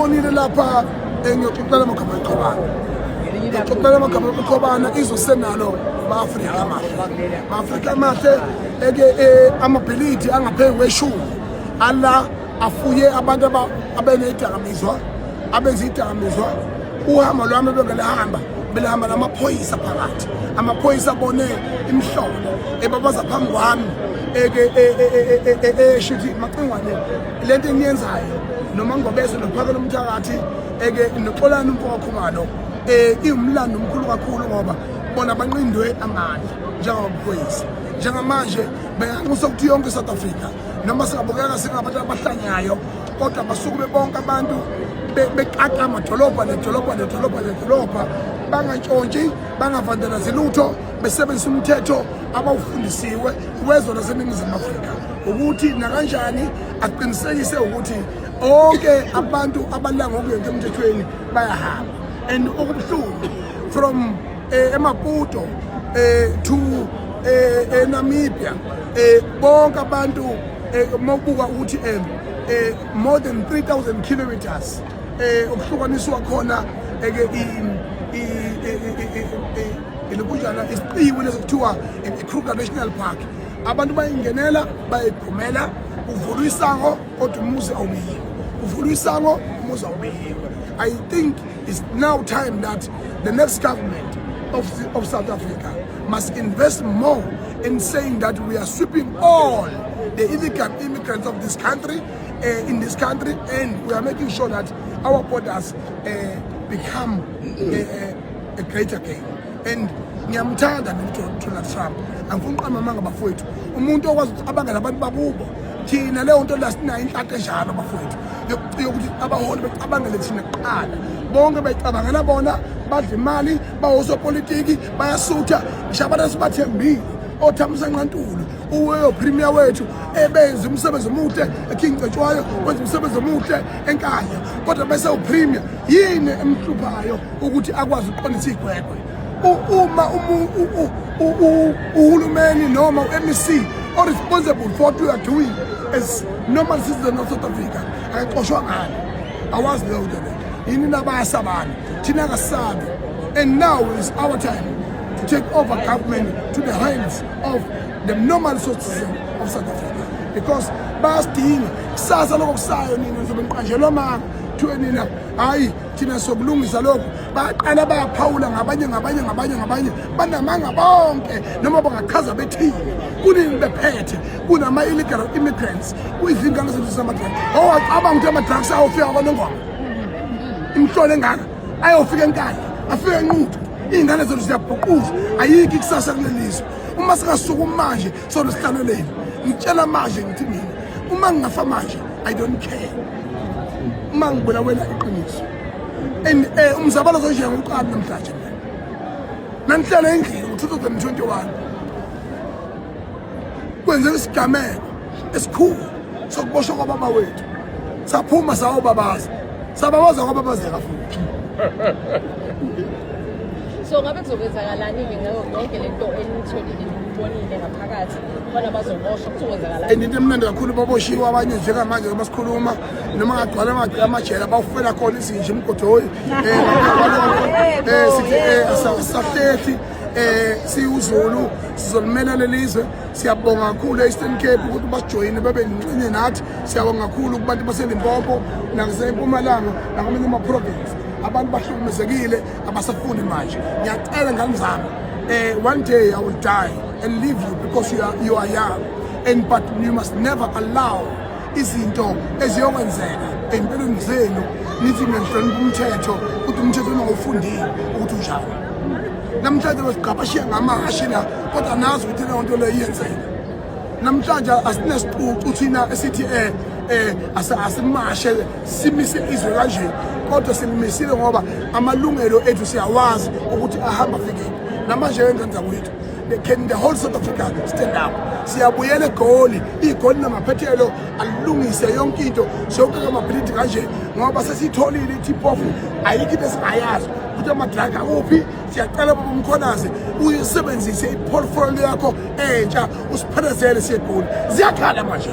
Engikubonile lapha, ngiyoxoxela amagama eqhobana, ngixoxela amagama eqhobana izosenalo ma-Afrika amahle, ma-Afrika amahle eke amabhilidi angaphezu kweshumi ala afuye abantu abenedakamizwa, abenza idakamizwa. Uhambo lwami bengelihamba, belihamba namaphoyisa phakathi. Amaphoyisa abone imihlobo ebabaza phambi kwami, eke esho ukuthi, "Macingwane, lento engiyenzayo noma ngobese nophakela umthakathi eke noXolani umfo kaKhumalo, iwumlando omkhulu kakhulu," ngoba bona banqindwe amandla njengamaphoyisa. Njengamanje benganxusa ukuthi yonke iSouth Africa, noma singabukeka singabantu abahlanyayo, kodwa basukume bonke abantu bekaka amadolobha nedolobha nedolobha nedolobha, bangantshontshi, bangavandalazi lutho, besebenzisa umthetho abawufundisiwe wezwe laseNingizimu Afrika, ukuthi nakanjani aqinisekise ukuthi onke abantu abalanga ngokungekho emthethweni bayahamba. And okubuhlungu, from eMaputo to eNamibia, bonke abantu, mawubuka ukuthi more than 3000 kilometers okuhlukaniswa khona eke ilokujana isiqiwi leso kuthiwa i-Kruger National Park, abantu bayingenela, bayiphumela, kuvulwa isango kodwa umuzi awubiyiwe, kuvulwa isango, umuzi awubiyiwe. I think it's now time that the next government of South Africa must invest more in saying that we are sweeping all the illegal immigrants of this country, in this country, and we are making sure that our borders become a great again. And ngiyamthanda mina Donald Trump, angifuni uqamba amanga, bafowethu, umuntu okwazi ukuthi abangela abantu bakubo. Thina leyo nto la sinayo inhlanhla enjalo, bafowethu, yokuthi abaholi becabangele thina kuqala. Bonke beyicabangela bona, badla imali, bawosopolitiki, bayasutha. Ngisho abantu esibathembile, oThamsanqa Ntuli, uweyo premier wethu, ebenza umsebenzi omuhle eKing Cetshwayo, wenza umsebenzi omuhle eNkandla, kodwa bese upremier yini emhluphayo ukuthi akwazi ukuqondisa igwegwe? Uma uhulumeni noma u-MEC or responsible for what we are doing as normal citizens of South Africa akaxoshwa ngani? Awazi leyo nto leyo yini nabayasabani. Thina kasabi, and now is our time to take over government to the hands of the normal citizen of South Africa, because bayasidinga kusasa lokho kusayo. Nina nizobe niqanjelwa amanga, kuthiwe nina, "Hayi, thina sokulungisa lokhu." Baqala bayaphawula ngabanye, ngabanye, ngabanye, ngabanye, banamanga bonke noma bangachaza bethini. Kunini bephethe kunama-illegal immigrants kuyizingane zethu zama-drugs. Owacabanga ukuthi ama-drugs ayofika kwaNongoma, imhlolo engaka ayofika eNkandla, afike eNquthu? Iy'ngane zethu ziyabhuquza, ayikho ikusasa kuleli lizwe uma singasukumi manje. Sona sihlaleleni. Ngitshela manje, ngithi mina uma ngingafa manje, I don't care, uma ngibulawela iqiniso. And umzabalazo nje ngiqala namhlanje mina, nanihlala endlini ngo-2021 kwenzeka isigameko esikhulu sokuboshwa kwababa wethu, saphuma sawobabaza, sababaza kwababazeka futhi. So ngabe kuzokwenzakalani-ke ngayo yonke le nto eniyitholile, niyibonile ngaphakathi khona bazoboshwa? Kuzokwenzakalani? And into emnandi kakhulu, baboshiwe abanye njengamanje ngoba sikhuluma, noma ngagcwala amajele, abawufela khona izinja imgodoyi. Sithi asahlehli, siwuZulu, sizolimela lelizwe. Siyabonga kakhulu e-Eastern Cape ukuthi basijoyine, babe ingxenye nathi. Siyabonga kakhulu kubantu baseLimpopo nasempumalanga nakwamanye ama-province. Abantu bahlukumezekile, abasafuni manje. Ngiyacela ngane zami, one day I will die and leave you because you are young, and but you must never allow izinto eziyokwenzeka ey'mpilweni zenu nithi mina ngihlonipha umthetho, ukuthi umthetho ningawufundile ukuthi unjani. Namhlanje besigqabashiya ngamahashi la, kodwa nazi ukuthi leyo nto leyo iyenzeka namhlanje. Asinesicucu thina esithi asimashe simise izwe kanje, kodwa silimisile ngoba amalungelo ethu siyawazi ukuthi ahamba fikile. Namanje ngane zakwethu, can the whole South Africa stand up? Siyabuyela eGoli, iGoli namaphethelo alungise yonke into, sonke amabhilidi kanje, ngoba sesiyitholile i-tip off, ayikho into esingayazi ukuthi ama-drug akuphi. Siyacela, baba uMkhwanazi, uyisebenzise i-portfolio yakho entsha, usiphelezele siye eGoli. Ziyakhala manje.